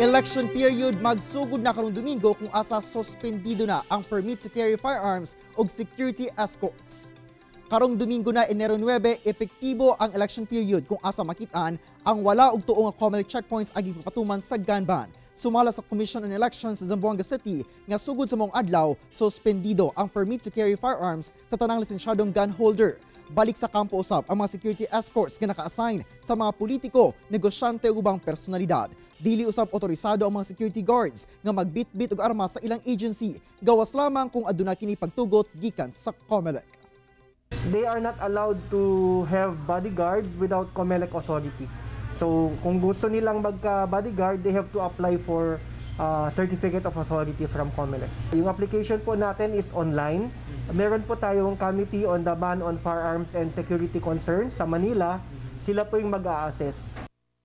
Election period magsugod na karong Domingo kung asa suspendido na ang permit to carry firearms ug security escorts. Karong Domingo na, Enero 9, epektibo ang election period kung asa makitaan ang wala og tuo nga COMELEC checkpoints agi patuman sa gun ban. Sumala sa Commission on Elections sa Zamboanga City nga sugod sa maong adlaw, suspendido ang permit to carry firearms sa tanang lisensyadong gun holder. Balik sa kampo usab ang mga security escorts nga naka-assign sa mga politiko, negosyante ug ubang personalidad. Dili usab otorisado ang mga security guards nga magbitbit og armas sa ilang agency. Gawas lamang kung aduna kini pagtugot gikan sa COMELEC. They are not allowed to have bodyguards without COMELEC authority. So, kung gusto nilang magka-bodyguard, they have to apply for certificate of authority from COMELEC. Yung application po natin is online. Meron po tayong Committee on the Ban on Firearms and Security Concerns sa Manila. Sila po yung mag-a-assess.